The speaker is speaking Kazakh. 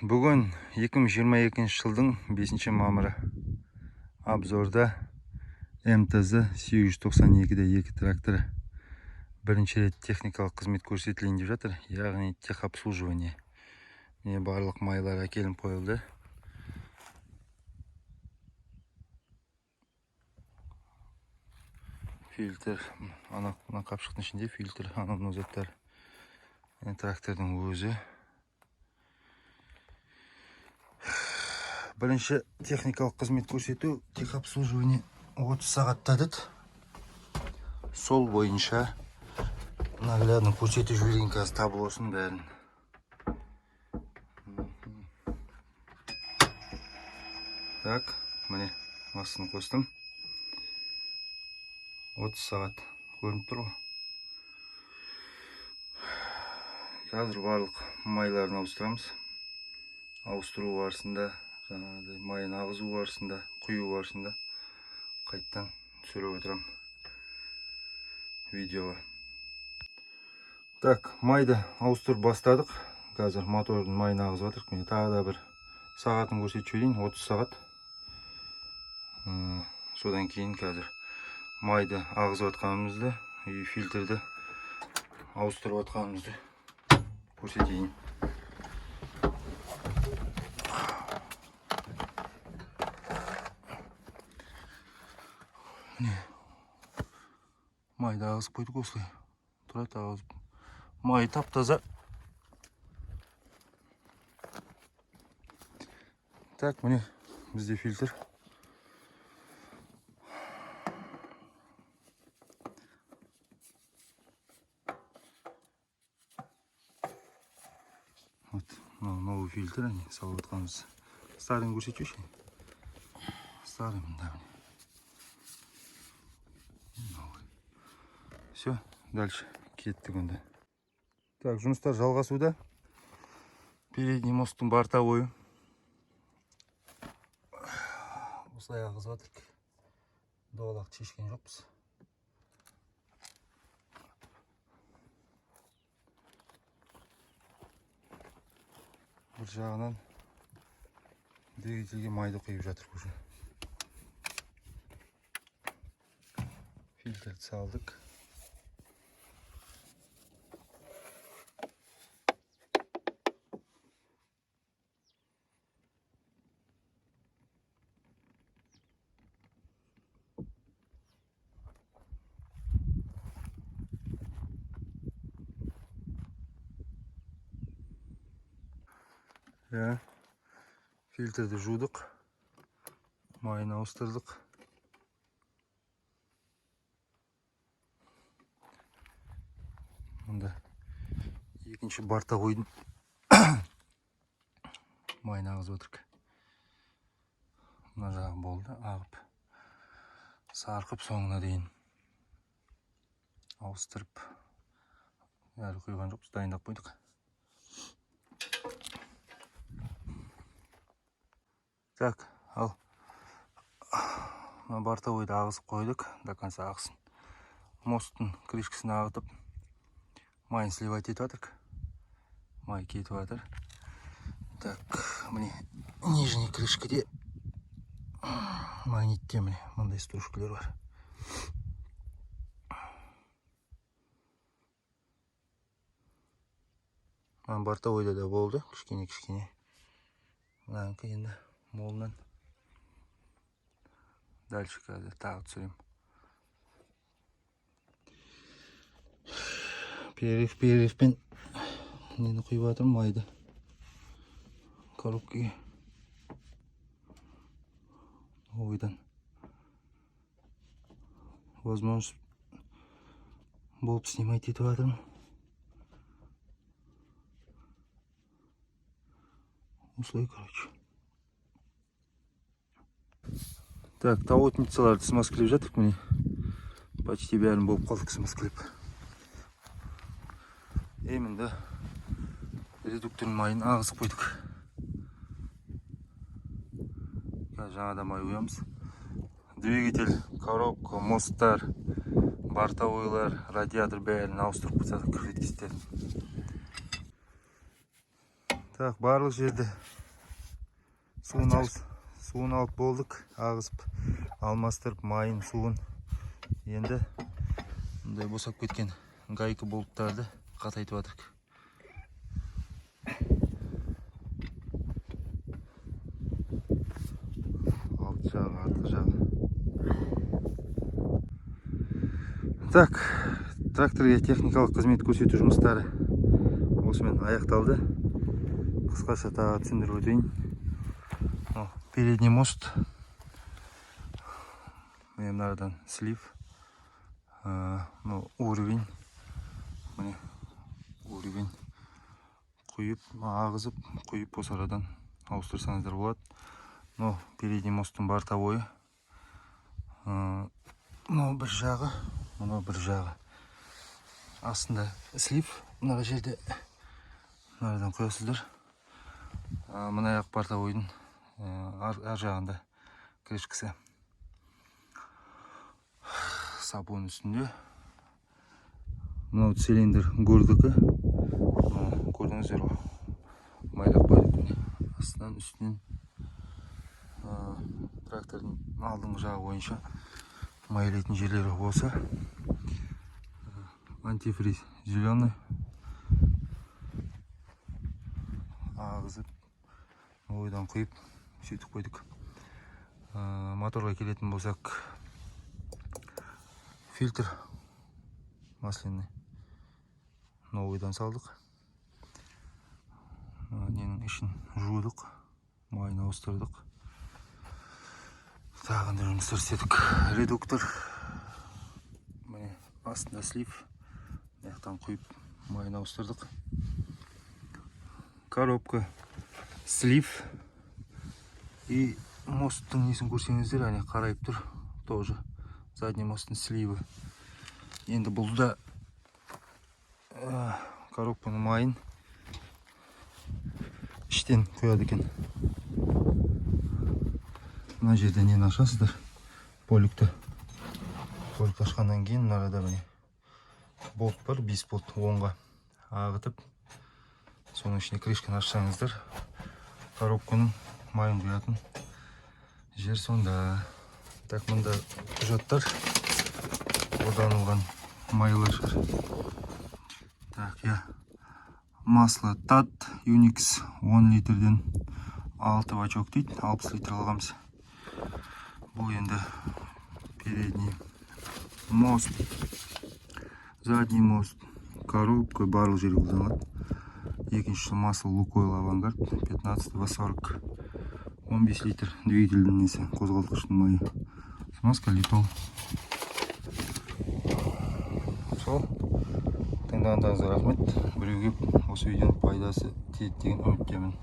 Бүгін 2022 жылдың 5 мамыры. Обзорда МТЗ 892-де 2 тракторы бірінші рет техникалық қызмет көрсетілейін деп жатыр, яғни техобслуживание. Міне, барлық майлар әкелініп қойылды. Фильтр, ана мына қапшықтың ішінде фильтр, анау мынау заттар. Міне, трактордың өзі. Бірінші техникалық қызмет көрсету, техобслуживание 30 сағатта деді. Сол бойынша наглядно көрсетіп жіберейін қазір таблосын бәрін. Так, міне, массаны қостым. 30 сағат көрініп тұр ғой. Қазір барлық майларын ауыстырамыз. Ауыстыру барысында, жаңағыдай майын ағызу барысында, құю барысында қайттан түсіріп отырамын видеоға. Так, майды ауыстырып бастадық. Қазір мотордың майын ағызып жатырмық. Міне, тағы да бір сағатын көрсетіп жіберейін. 30 сағат. Содан кейін қазір майды ағызып жатқанымызды и фильтрді ауыстырып жатқанымызды көрсетейін. Міне, майды ағызып қойдық, осылай тұрады ағызып. Май тап-таза. Так, міне, бізде фильтр. Вот, мынау новый фильтр, әне салып жатқанымыз. Старыйын көрсетіп жіберші. Старый мында, міне. Новый. Все, дальше кеттік онда. Так, жұмыстар жалғасуда. Передний мосттың бортовойы. Осылай ағызып жатырық. Доғалақты шешкен жоқпыз. Бір жағынан двигательге майды құйып жатыр уже. Фильтрді салдық. Иә, фильтрді жудық, майын ауыстырдық. Мұнда екінші бортовойдың майын ағызып отырық. Мына жағы болды, ағып, сарқып соңына дейін ауыстырып, әлі құйған жоқпыз, дайындап қойдық. Так, ал мына бортовойды ағызып қойдық, до конца ағызсын. Мосттың крышкасын ағытып, майын сливать етіп жатырық. Май кетіп жатыр. Так, міне, нижний крышкаде, магнитте, міне, мындай стружкалар бар. Мына бортовойда да болды, кішкене кішкене. Мынанікі енді молынан. Дальше қазір тағы түсіремін. Перерывпен нені құйып жатырмын, майды коробкаға. Ойдан возможность болып снимать етіп жатырмын. Осылай, короче. Так, тавотницаларды смазкалап жатырық, міне. Почти бәрін болып қалдық смазкалап. Енді редуктордың майын ағызып қойдық. Қазір жаңадан май құямыз. Двигатель, коробка, мосттар, бортовойлар, радиатор бәрін ауыстырып тастадық, жидкостьтерін. Так, барлық жерде суын алып болдық, ағызып, алмастырып майын, суын. Енді мындай босап кеткен гайка, болттарды қатайтып жатырық. Алды жағы, артқы жағы. Так, тракторге техникалық қызмет көрсету жұмыстары осымен аяқталды. Қысқаша тағы түсіндіріп өтейін. Мынау передний мост, міне, мынадан слив. Мынау уровень, міне, уровень құйып, ағызып, құйып, осы арадан ауыстырсаңыздар болады. Мынау передний мосттың бортовойы. Мынау бір жағы, мынау бір жағы, астында слив. Мына жерде мынадан құясыздар. Мына жақ бортовойдың ар жағында крышкасы, сапон үстінде. Мынау цилиндр Гурдікі. Мына көрдіңіздер ғой, майлап қойдық, міне, астынан, үстінен. Трактордың алдыңғы жағы бойынша майлайтын жерлері осы. Антифриз зеленый, ағызып, ойдан құйып, сөйтіп қойдық. Моторға келетін болсақ, фильтр масляный новыйдан салдық. Ненің ішін жудық, майын ауыстырдық, тағы қандай жұмыстар істедік? Редуктор, міне, астында слив, мына жақтан құйып, майын ауыстырдық. Коробка слив. И мосттың несін көрсеңіздер, әне, қарайып тұр тоже, задний мосттың сливі. Енді бұл да коробканың майын іштен құяды екен. Мына жерде нені ашасыздар? Поликті. Поликті ашқаннан кейін мына арада, міне, болт бар, 5 болт, оңға ағытып, соның ішіне крышканы ашсаңыздар, коробканың майын құятын жер сонда. Так, мында құжаттар, қолданылған майлар шығар. Так, иә, масло ТАД Юникс 10 литрден 6 бачок дейді, 60 литр алғанбыз. Бұл енді передний мост, задний мост, коробка, барлық жерге қолданылады. Екіншісі масло Лукойл Авангард 15 240, 15 литр, двигательдің несі, қозғалтқыштың майы. Смазка Литол. Сол, тыңдағандарыңызға рахмет. Біреуге осы видеоның пайдасы тиеді деген үміттемін.